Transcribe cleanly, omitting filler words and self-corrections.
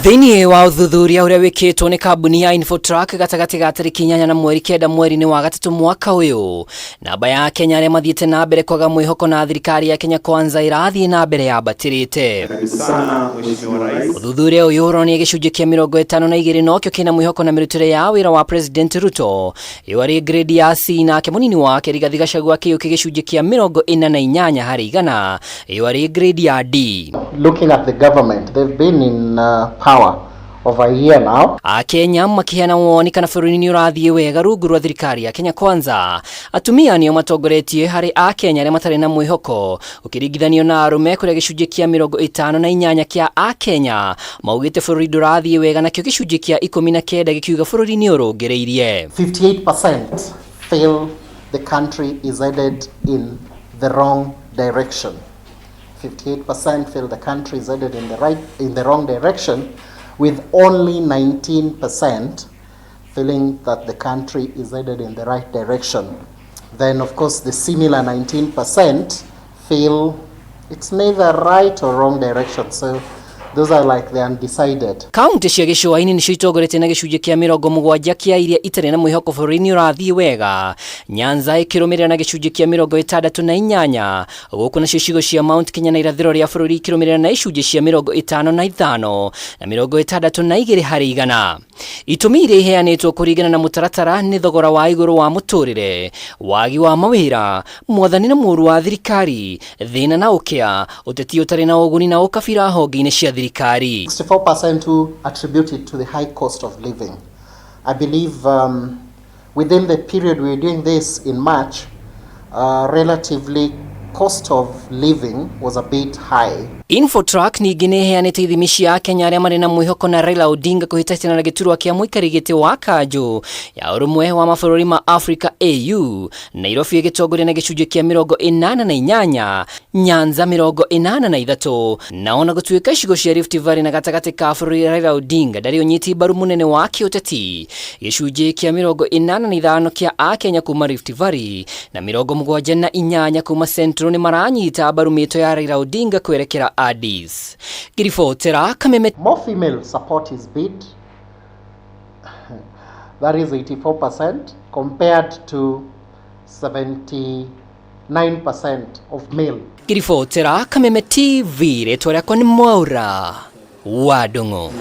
Thĩinĩ wa ũthuthuria ũrĩa wĩkĩtwo nĩ kambuni ya Infotrack gatagatĩ ga tarĩki 8 na mweri 9 mweri-inĩ wa gatatũ mwaka ũyũ, namba ya Kenya arĩa mathiĩte na mbere kwaga mwĩhoko na thirikari ya Kenya Kwanza ĩrathiĩ na mbere yambatĩrĩte. Ũthuthuria ũyũ ũronia gĩcunjĩ kĩa 52 nokĩo kĩna mwĩhoko na mĩrutĩre ya wĩra wa President Ruto, ĩyo arĩ grade ya C, nake mũnini wake Rigathi Gachagua akĩiyũkia gĩcunjĩ kĩa 48 harĩ igana, ĩyo arĩ grade ya D. Looking at the government, they've been in power over a year now. Akenya makĩheana woni kana bũrũri nĩ ũrathiĩ wega rungu rwa thirikari ya Kenya Kwanza. Atumia nĩo matongoretie harĩ Akenya arĩa matarĩ na mwĩhoko ũkĩringithanio na arũme, kũrĩa gĩcunjĩ kĩa 58 kĩa Akenya maugĩte bũrũri ndũrathiĩ wega, nakĩo gĩcunjĩ kĩa 19 gĩkiuga bũrũri nĩ ũrũngĩrĩirie. 58% feel the country is headed in the wrong direction. 58% feel the country is headed in the wrong direction, with only 19% feeling that the country is headed in the right direction. Then, of course, the similar 19% feel it's neither right or wrong direction. So those are like the undecided. Kaunti cia gĩcũa-inĩ nĩcio itongoretie na gĩcunjĩ kĩa 70 kĩa iria itarĩ na mwĩhoko bũrũri nĩ ũrathiĩ wega, Nyanza ĩkĩrũmĩrĩra na gĩcunjĩ kĩa 68, gũkũ nacio icigo cia Mount Kenya na irathĩro rĩa bũrũri ikĩrũmĩrĩra na icunjĩ cia 55 na 62 harĩ igana. Itũmi iria iheanĩtwo kũringana na mũtaratara nĩ thogora wa igũrũ wa mũtũrĩre, wagi wa mawĩra, mwathani na mũru wa thirikari, thĩna na ũkĩa, ũteti ũtarĩ na ũguni na ũkabira honge-inĩ cia thirikari. 64% who attribute it to the high cost of living. I believe within the period we were doing this in March, relatively cost of living was a bit high. Infotrack ningĩ nĩ ĩheanĩte ithimi cia Kenya arĩa marĩ na mwĩhoko na Raila Odinga kũhĩtahĩtana na gĩturwa kĩa mũikari gĩtĩ wa kanjũ ya ũrũmwe wa mabũrũri ma Africa AU, Nairobi ĩgĩtongoria na gĩcunjĩ kĩa 88, Nyanza 83, na ona gũtuĩka icigo cia Rift Valley na gatagatĩ ka bũrũri Raila Odinga ndarĩ ũnyiti mbaru mũnene wa kĩũteti, gĩcunjĩ kĩa 85 kĩa Akenya kuma Rift Valley na 78 kuma Central nĩ maranyita mbaru mĩto ya Raila Odinga kwerekera Addis. Ngĩribotera Kameme. More female support his bid, that is 84%, compared to 79% of male. Ngĩribotera Kameme TV, rĩtwa rĩakwa nĩ Mwaura wa Ndung'u.